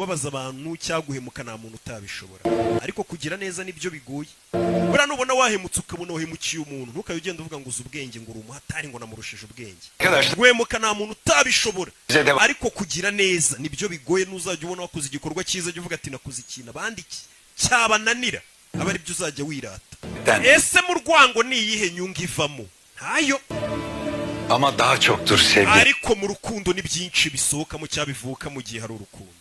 Kubabaza abantu cyangwa guhemuka nta muntu utabishobora, ariko kugira neza nibyo bigoye. Buriya nubona wahemutse, ukabona wahemukiye umuntu, ntukabe ugenda uvuga ngo uzi ubwenge, ngo uri umuhatari, ngo namurushije ubwenge. Arkadaşlar Guhemuka nta muntu utabishobora, bize de ariko kugira neza nibyo bigoye. N'uzajya ubona wakoze igikorwa cyiza, jya uvuga ati nakoze ikintu abandi cyabananira, aba aribyo uzajya wirata. Ese mu rwango ni iyihe nyungu ivamo? Ntayo. Ama daha çoktur sevgi. Ariko mu rukundo ni byinshi bisohokamo cyangwa bivuka mu gihe hari urukundo.